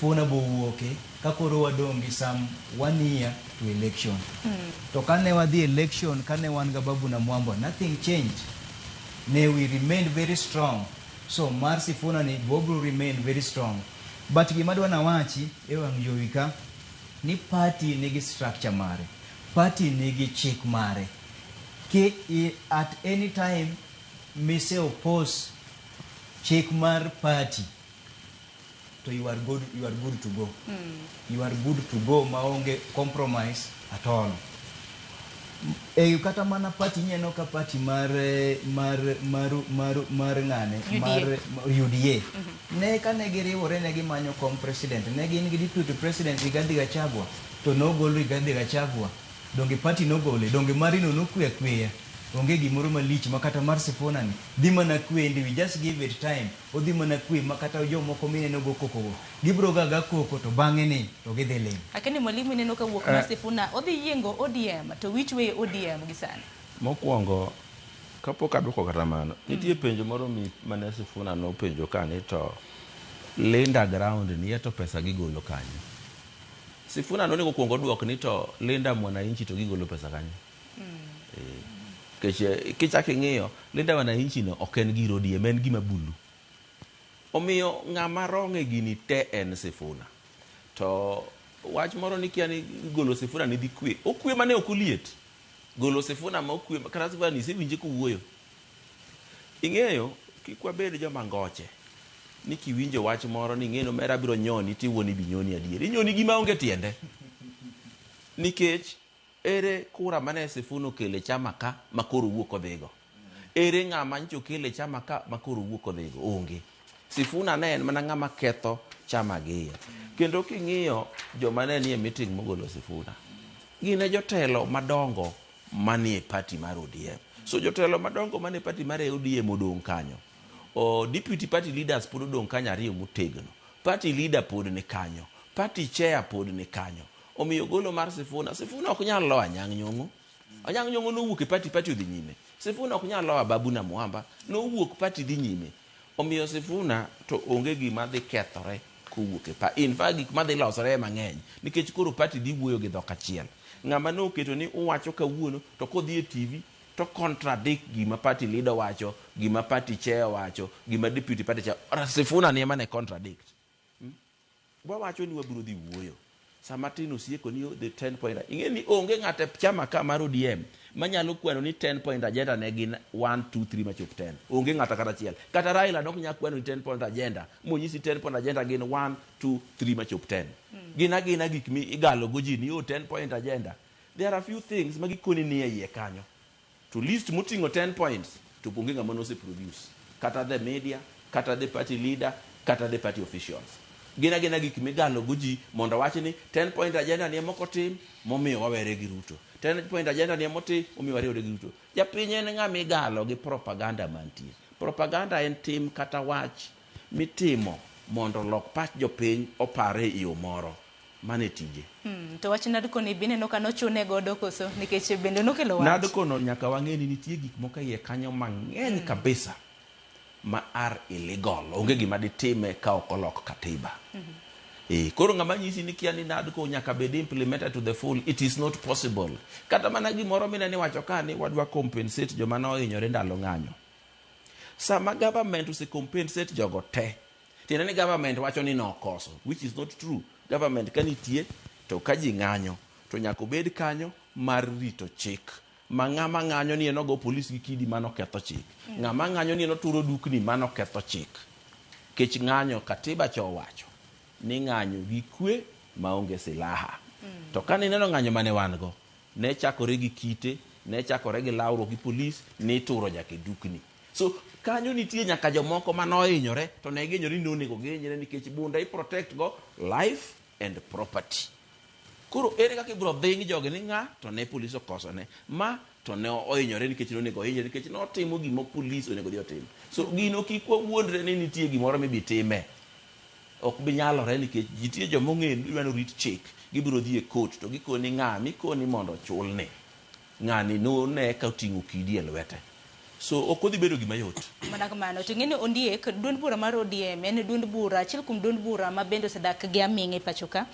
Sifuna bowuoke ka koro wadong' gi some one year to election. To kane wadhi election kane wan ga Babu Namwamba, nothing changed. Ne we remained very strong. So mar Sifuna ni bobro remain very strong. But gima adwa nawachi e wang' jowi ka ni party nigi structure mare. Party nigi chik mare. Ki at any time mise oppose chik mar party to you are good, you are good to go. You are good to go maonge compromise at all. E kata mana party ineno ka party mar mar mar mar mar ng'ane UDA. Mar UDA ne kane giriwore ne gimanyo kom president, ne gin gi deputy president Rigathi Gachagua, to nogol Rigathi Gachagua. Donge party nogole? Donge marino nokwe akweya? Onge gimoro malich ma kata mar Sifuna ni dhi mana kwe ndi. We just give it time, odhi mana kwe ma kata jomoko mineno go koko go gibro ga ga koko, to bang'e ni to gidhi ling. Akeni mwalimu, ineno ka wuok mar Sifuna odhi yiengo ODM, to which way ODM gi sani? Mokwongo, kapok aduoko kata mano, nitie penjo moro mi mane Sifuna nopenjo ka ni to Linda Ground ni to pesa gigolo kanyo. Sifuna nonego kuongo oduok ni to Linda Mwananchi to gigolo pesa kanyo. Nikech kichako ing'iyo Linda Mwananchi no ok en gir ODM, en gima bulu. Omiyo ng'ama wrong e gini te en Sifuna. To wach moro ni kia ni golo Sifuna ni dhi kwe. Okwe mane ok oliet. Golo Sifuna ma okwe kata Sifuna ni isewinje kowuoyo. Ing'eyo kik wabed joma ngoche. Ni kiwinjo wach moro ni ing'eyo ni omera biro nyoni tiwuo ni binyoni adier. Inyoni gima onge tiende. Nikech ere kura mane Sifuna okelo e chama ka ma koro owuok odhigo? Ere ng'ama nyocha okelo e chama ka ma koro owuok odhigo? Onge. Sifuna ne en mana ng'ama ketho chama giye. Kendo king'iyo joma ne nie meeting mogolo Sifuna, gin e jotelo madongo manie party mar ODM. So jotelo madongo manie party mar ODM odong' kanyo. O deputy party leaders pod odong' kanyo ariyo motegno. Party leader pod ni kanyo. Party chair pod ni kanyo. Omiyo golo mar Sifuna, Sifuna ok nyal loyo Anyang' Nyong'o. Anyang' Nyong'o nowuok e party, party odhi nyime. Sifuna ok nyal loyo Ababu Namwamba, nowuok, party dhi nyime. Omiyo Sifuna to onge gima dhi kethore kowuok e party. In fact gik madhi losore ema ng'eny nikech koro party dhi wuoyo gi dhok achiel. Ng'ama noketo ni uwacho kawuono to kodhi e TV to contradict gima party leader wacho, gima party chair wacho, gima deputy party chair. Sifuna ni ema ne contradict. Wawacho ni wabiro dhi wuoyo. Sama tin osieko ni the 10 point. Ing'e ni onge ng'ato e chama ka mar ODM manyalo kwano ni 10 point agenda ne gin 1 2 3 machop 10. Onge ng'ato kata achiel. Kata Raila dok nyal kwano ni 10 point agenda monyisi 10 point agenda gin 1 2 3 machop 10. Gin agina gik mi igalo go ji ni oh 10 point agenda. There are a few things ma gikoni ni e iye kanyo. To list moting'o 10 points to onge ng'ama nose produce. Kata the media, kata the party leader, kata the party officials. Gin agina gik migalo go ji mondo wach ni 10 point agenda ni ema ok otim momiyo wawere gi Ruto. 10 point agenda ni ema otim momiyo wariwore gi Ruto. Japiny en ng'ama igalo gi propaganda mantie. Propaganda en tim kata wach mitimo mondo olok pach jopiny opare e yo moro. Mano e tije. To wach NADCO ni bineno ka nochune godo koso nikech bende nokelo wach. NADCO no nyaka wang'e ni nitie gik moko e iye kanyo mang'eny kabisa ma are illegal. Onge gima ditime ka ok olok katiba. Koro ng'ama nyisi ni kia ni NADCO nyaka bed implemented to the full, it is not possible. Kata mana gimoro mineno iwacho ka ni wadwa compensate joma nohinyore ndalo ng'anyo. Sama government ose compensate jogo te, tiende ni government wacho ni nokoso, which is not true. Government ka nitie to ka ji ng'anyo to nyaka obed kanyo mar rito chik. Ma ng'ama ng'anyo ni en ogo polis gi kidi mano ketho chik. Ng'ama ng'anyo ni en oturo dukni mano ketho chik. Kech ng'anyo katiba cha owacho ni ng'anyo gi kwe maonge silaha. To ka nineno ng'anyo mane wan go, ne chakore gi kite, ne chakore gi lawruok gi polis, nituro nyaka e dukni. So kanyo nitie nyaka jomoko manohinyore to ne gihinyore ni nonego gihinyre nikech bunda i protect go life and property. Koro ere kaka ibiro dhing jogi ni ng'a to ne polis okosone, ma to ne ohinyore nikech nonego ohinyre nikech notimo gima polis onego odhi otim. So gino kik wawuondre ni nitie gimoro mibi time. Ok bi nyalore nikech nitie joma ong'eyo ni dwa ni orit chik, gibiro dhi e court to gikoni ng'a mikoni mondo ochulni. Ng'ani none ka oting'o kidi e lwete. So ok odhi bedo gima yot. Mana kamano, to ing'eni ondiek, duond bura mar ODM en duond bura, achiel kuom duond bura ma bende osedak gi aming'a e pacho ka.